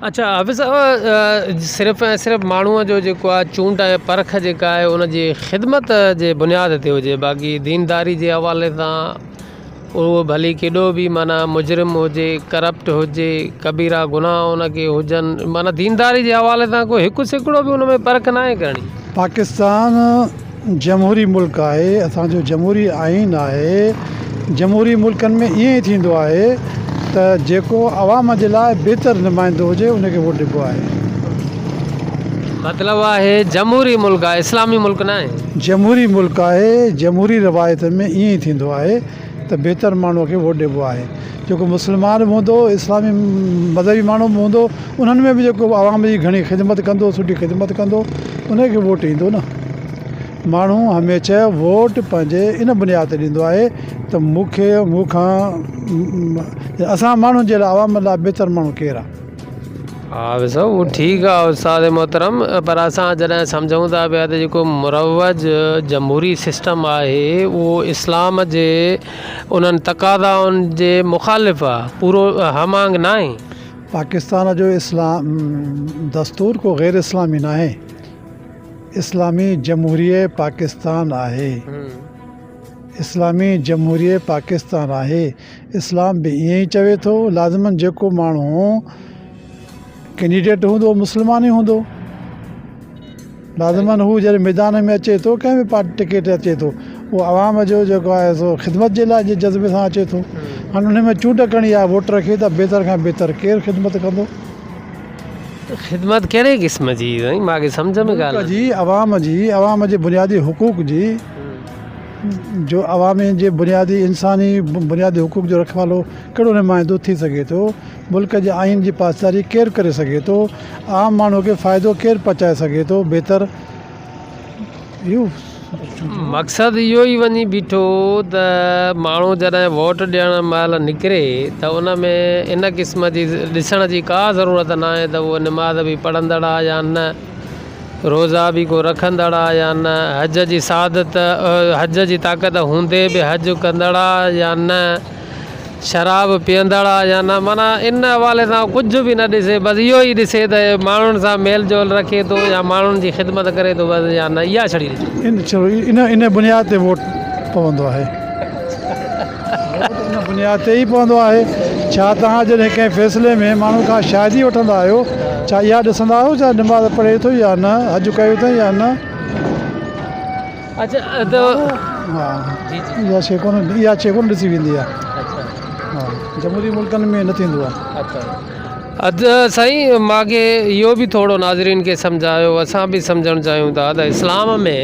اڇا حافظ صاحب صرف ۽ صرف ماڻهوء جو جيڪو آهي چونڊ ۽ پرک جيڪا آهي ان جي خدمت جي بنياد تي هجي باقي دينداري جي حوالي سان اهو ڀلي ڪيڏو به معنيٰ مجرم هجي ڪرپٽ هجي ڪبيرا گناهه ان کي هجن معنيٰ دينداري جي حوالي سان ڪو هڪ سيڪڙو به ان ۾ پرک ناهي ڪرڻي. پاڪستان جمهوري ملڪ آهي اسان جو جمهوري آئين آهي جمهوري ملڪن ۾ ائين ئي ٿيندو آهي ته جيڪو عوام جي لاء بهتر نمائندو هجي ان کي ووٽ ڏبو آهي. مطلب آهي جمهوري ملڪ آهي اسلامي ملڪ ناهي. جمهوري ملڪ آهي جمهوري روايتن ۾ ائين ئي ٿيندو آهي ته بهتر ماڻهو کي ووٽ ڏبو آهي جيڪو مسلمان به هوندو اسلامي مذهبي ماڻهو به هوندو انهن ۾ به جيڪو عوام جي گهڻي خدمت ڪندو سٺي خدمت ڪندو ان کي ووٽ ايندو نه ماڻهو هميشه ووٽ پنهنجي ان بنياد تي ڏيندو آهي ته مون کي مون کان اسان ماڻهن جي لاء عوام لاء بهتر ماڻهو ڪير آهي. ها ڏسو اهو ٺيڪ آ استاد محترم پر اسان جڏهن سمجهون ٿا پيا ته جيڪو مروج جمهوري سسٽم آهي اهو اسلام جي انهن تقاضائن جي مخالف آ پورو هم آهنگ ناهي. پاڪستان جو اسلام دستور ڪو غير اسلامي ناهي اسلامي جمهوريه پاڪستان آهي اسلامي جمهوريه پاڪستان آهي اسلام به ائين ئي چوي ٿو لازمن جيڪو ماڻهو ڪينڊيڊيٽ هوندو اهو مسلمان ئي هوندو لازمن هو جڏهن ميدان ۾ اچي ٿو ڪنهن به پارٽي ٽڪيٽ تي اچي ٿو اهو عوام جو جيڪو آهي سو خدمت جي لاء جي جذبي سان اچي ٿو هاڻي ان ۾ چونڊ ڪرڻي آهي ووٽر کي ته بهتر کان بهتر ڪير خدمت ڪندو. خدمت ڪهڙي قسم جي سائين مان کي سمجهه ۾ ڳالهه ملڪ جي عوام جي عوام جي بنيادي حقوق جي جو عوامي جي بنيادي انساني بنيادي حقوق جو رکوالو ڪهڙو نمائندو ٿي سگهي ٿو؟ ملڪ جي آئين جي پاسداري ڪير ڪري سگهي ٿو؟ عام ماڻهو کي فائدو ڪير پهچائي سگهي ٿو؟ بهتر اهو مقصد اهو ئي وڃي بيٺو ته ماڻهو جڏهن ووٽ ڏيڻ مهل نڪري ته ان ۾ ان قسم جي ڏسڻ جي ڪا ضرورت ناهي ته اهو نماز به پڙهندڙ آهي يا نه. روزا به ڪو رکندڙ آ يا نه، حج جي سعادت حج جي طاقت هوندي به حج ڪندڙ آ يا نه، شراب پيئندڙ آ يا نه، معنيٰ ان حوالي سان ڪجهه به نه ڏسي بس اهو ئي ڏسي ته ماڻهن سان ميل جول رکي ٿو يا ماڻهن جي خدمت ڪري ٿو بس يا نه اها ڇڙي ڏسي. ان ان بنياد تي ووٽ پوندو آهي. ووٽ ان بنياد تي ئي پوندو آهي. ڇا توهان جڏهن ڪنهن فيصلي ۾ ماڻهو کان شاهدي وٺندا آهيو، ڇا اها ڏسندا آهيو ته نماز پڙهي ٿو يا نه، حج ڪيو اٿئي يا نه؟ اها شيء ڪونه اها شيء ڪونه ڏسي ويندي آهي. جمهوري ملڪن ۾ نه ٿيندو آهي. اڄ سائين مان کي اهو به ٿورو ناظرين کي سمجهايو اسان به سمجهڻ چاهيون ٿا ته اسلام ۾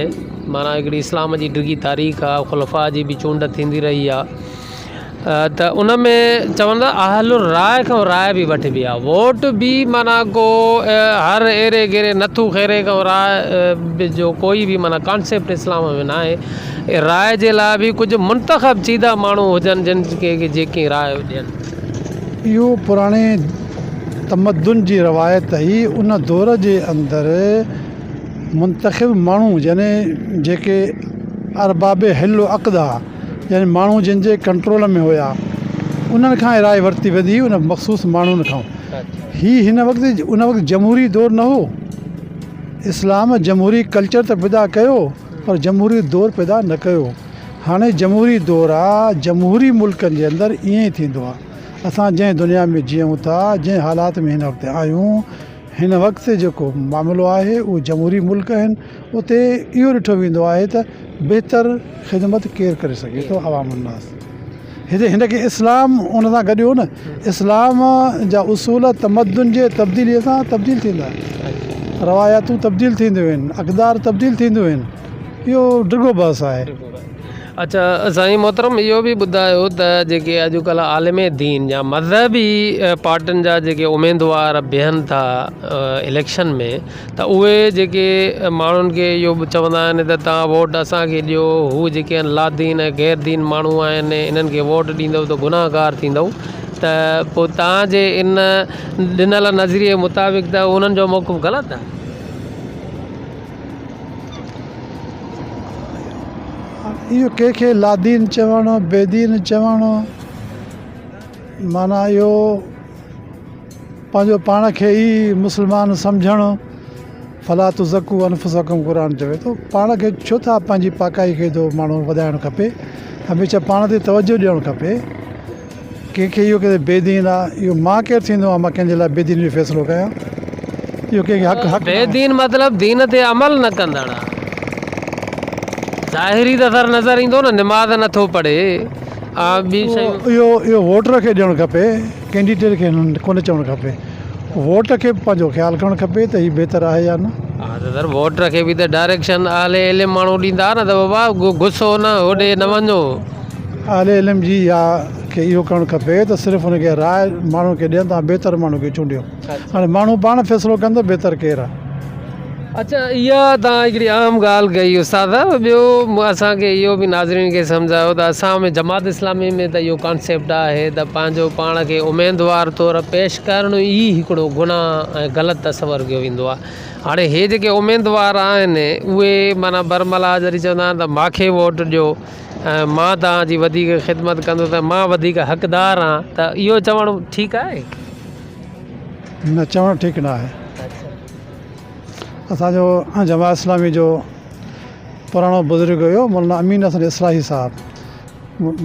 معنيٰ هڪڙي اسلام جي ڊگهي تاريخ آ خلفاء جي به چونڊ ٿيندي رهي آ ته ان ۾ چون ٿا اهل الراء کان راء به وٺبي آ ووٽ به معنيٰ ڪو هر ايري گيري نٿو خيري کان راء جو ڪوئي به معنيٰ ڪانسيپٽ اسلام ۾ ناهي راء جي لاء به ڪجهه منتخب چيده ماڻهو هجن جن کي جيڪي راء ڏين. اهو پراڻي تمدن جي روايت هئي ان دور جي اندر منتخب ماڻهو يعني جيڪي ارباب حل و عقد ها يعني ماڻهو جن جي ڪنٽرول ۾ هيا انهن کان راء ورتي ويندي هئي ان مخصوص ماڻهن کان هي هن وقت ان وقت جمهوري دور نه هو اسلام جمهوري ڪلچر ته پيدا ڪيو پر جمهوري دور پيدا نه ڪيو هاڻي جمهوري دور آ جمهوري ملڪن جي اندر ائين ئي ٿيندو آ اسان جنهن دنيا ۾ جيئون ٿا جنهن حالات ۾ هن وقت آهيون هن وقت جيڪو معاملو آهي اهو جمهوري ملڪ آهن اتي اهو ڏٺو ويندو آهي ته بهتر خدمت ڪير ڪري سگهي ٿو عوام الناس هتي هن کي اسلام ان سان گڏيو نه اسلام جا اصول تمدن جي تبديلي سان تبديل ٿيندا آهن روايتون تبديل ٿينديون آهن اقدار تبديل ٿينديون آهن اهو ڊگهو بحث آهي. اڇا سائين محترم اهو به ٻڌايو ته جيڪي اڄڪلهه عالم دين يا مذهبي پارٽين جا جيڪي اميدوار بيهن ٿا اليڪشن ۾ ته اهي جيڪي ماڻهن کي اهو به چوندا آهن ته توهان ووٽ اسان کي ڏيو هو جيڪي آهن لادين ۽ غير دين ماڻهو آهن انهن کي ووٽ ڏيندؤ ته گناهگار ٿيندؤ ته پوء توهان جي ان ڏنل نظريي مطابق ته انهن جو موقف غلط آهي. اهو ڪنهن کي لادين چوڻ بيدين چوڻ معنيٰ اهو. پنهنجو پاڻ کي ئي مسلمان سمجهڻ فلا تزڪو انفسڪم قرآن چوي ٿو پاڻ کي ڇو ٿا پنهنجي پاڪائي کي ٿو ماڻهو وڌائڻ کپي هميشه پاڻ تي توجه ڏيڻ کپي ڪنهن کي اهو ڪي بي دين آ اهو مان ڪير ٿيندو آهيان مان ڪنهن جي لاء بي دين جو فيصلو ڪيان اهو ڪنهن کي حق حق بي دين مطلب دين تي عمل نه ڪندڙ آ ظاهري ته سر نظر ايندو نه نماز نٿو پڙهي آ ٻي شيون اهو اهو ووٽر کي ڏيڻ کپي ڪينڊيڊيٽ کي ڪونه چوڻ کپي. ووٽ کي به پنهنجو خيال ڪرڻ کپي ته هي بهتر آهي يا نه. ها ته سر ووٽ کي به ته ڊائريڪشن اهل علم ماڻهو ڏيندا نه ته بابا گهسو نه هوڏي نه وڃو. اهل علم جي يا کي اهو ڪرڻ کپي ته صرف ان کي راء ماڻهن کي ڏين ته بهتر ماڻهو کي چونڊيو. هاڻي ماڻهو پاڻ فيصلو ڪن ته بهتر ڪير آهي. اڇا اها توهان هڪڙي اهم ڳالهه ڪئي استاد صاحب ٻيو اسان کي اهو به ناظرين کي سمجهايو ته اسان ۾ جماعت اسلامي ۾ ته اهو ڪانسيپٽ آهي ته پنهنجو پاڻ کي اميدوار طور پيش ڪرڻ ئي هڪڙو گناهه ۽ غلط تصور ڪيو ويندو آهي هاڻي هي جيڪي اميدوار آهن اهي معنيٰ برملا جڏهن چوندا آهن ته ماکي ووٽ ڏيو ۽ مان توهان جي وڌيڪ خدمت ڪندس ۽ مان وڌيڪ حقدار آهيان ته اهو چوڻ ٺيڪ آهي؟ نه چوڻ ٺيڪ نه آهي. اسان جو جماعت اسلامي جو پراڻو بزرگ هيو مولانا امين حسن اصلاحي صاحب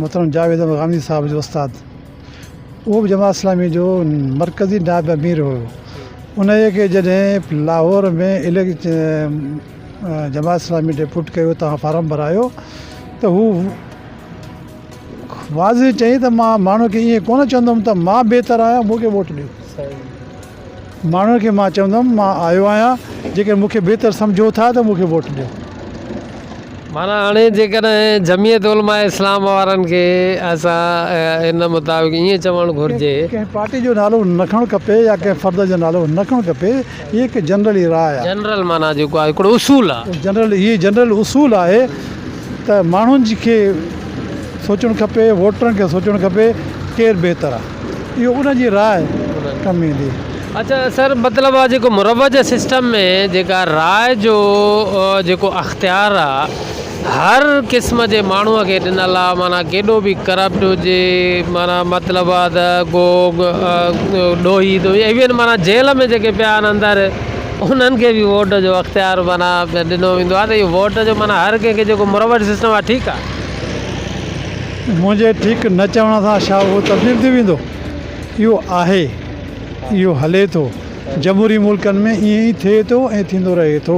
محترم جاويد احمد غامدي صاحب جو استاد اهو به جماعت اسلامي جو مرڪزي نائب امير هيو ان کي جڏهن لاهور ۾ جماعت اسلامي ڊپوٽ ڪيو تان فارم ڀرايو ته هو واضح چيائين ته مان ماڻهن کي ائين ڪونه چوندم ته مان بهتر آهيان مون کي ووٽ ڏيو ماڻهن کي مان چوندم مان آيو آهيان جيڪڏهن مون کي بهتر سمجهو ٿا ته مون کي ووٽ ڏيو. معنيٰ هاڻي جيڪڏهن جمعيت علماء اسلام وارن کي اسان ان مطابق ائين چوڻ گهرجي. ڪنهن پارٽي جو نالو نه کڻڻ کپي يا ڪنهن فرد جو نالو نه کڻڻ کپي هي هڪ جنرلي راء آهي. جنرل معنيٰ جيڪو آهي هڪڙو اصول آهي. جنرل هي جنرل اصول آهي ته ماڻهن کي سوچڻ کپي ووٽرن کي سوچڻ کپي ڪير بهتر آهي. اهو ان جي راء ڪم ايندي. اڇا سر مطلب آ جيڪو مروج سسٽم ۾ جيڪا راء جو جيڪو اختيار آ هر قسم جي ماڻهو کي ڏنل آ معنيٰ ڪيڏو به ڪرپٽ هجي معنيٰ مطلب آ ته ڪو ڏوهي ته ايون معنيٰ جيل ۾ جيڪي پيا آهن اندر انهن کي به ووٽ جو اختيار معنيٰ ڏنو ويندو آ ته اهو ووٽ جو معنيٰ هر ڪنهن کي جيڪو مروج سسٽم آ ٺيڪ آ. منهنجي ٺيڪ نه چوڻ سان ڇا اهو تبديل ٿي ويندو؟ اهو آهي، اهو هلي ٿو، جمهوري ملڪن ۾ ائين ئي ٿئي ٿو ۽ ٿيندو رهي ٿو.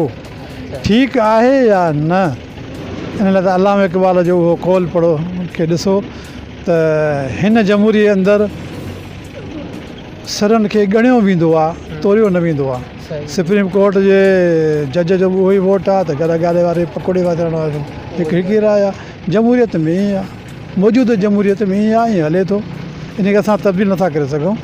ٺيڪ آهي يا نه؟ ان لاء ته علامه اقبال جو اهو قول پڙهو کي ڏسو ته هن جمهوري اندر سرن کي ڳڻيو ويندو آهي، توريو نه ويندو آهي. سپريم ڪورٽ جي جج جو به اهو ئي ووٽ آهي ته گڏ گاڏي واري پڪوڙي واري جو هڪ هڪ ئي راء آهي. جمهوريت ۾ ائين آ، موجوده جمهوريت ۾ ائين آ، ائين هلي ٿو، ان کي اسان تبديل نٿا ڪري سگهون.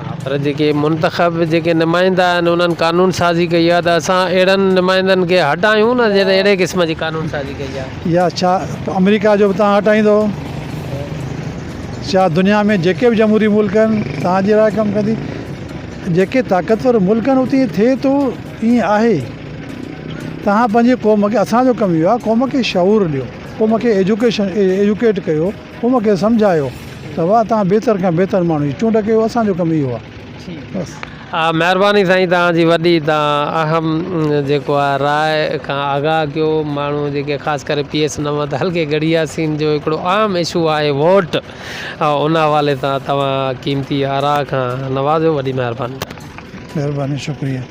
ها پر جيڪي منتخب جيڪي نمائندا آهن انهن قانون سازي ڪئي آ ته اسان اهڙن نمائندن کي هٽايون نه جن اهڙي قسم جي قانون سازي ڪئي آ. يا ڇا آمريڪا جو به توهان هٽائيندو؟ ڇا دنيا ۾ جيڪي به جمهوري ملڪ آهن توهان جي راء ڪم ڪندي؟ جيڪي طاقتور ملڪ آهن اتي ائين ٿئي ٿو ائين آهي. توهان پنهنجي قوم کي اسان جو ڪم اهو آهي قوم کي شعور ڏيو قوم کي ايجوڪيشن ايجوڪيٽ ڪيو قوم کي سمجهايو ته واهه توهان بهتر کان بهتر ماڻهو جي چونڊ ڪيو اسان جو ڪم اهو آهي بس. مهرباني سائين توهان جي وڏي توهان اهم جيڪو آهي راء کان آگاهه ڪيو ماڻهو جيڪي خاص ڪري پي ايس 9 ته هلڪي ڳڙهي ياسين جو هڪڙو عام اشو آهي ووٽ ان حوالي سان توهان قيمتي آراء کان نوازيو وڏي مهرباني. مهرباني شڪريه.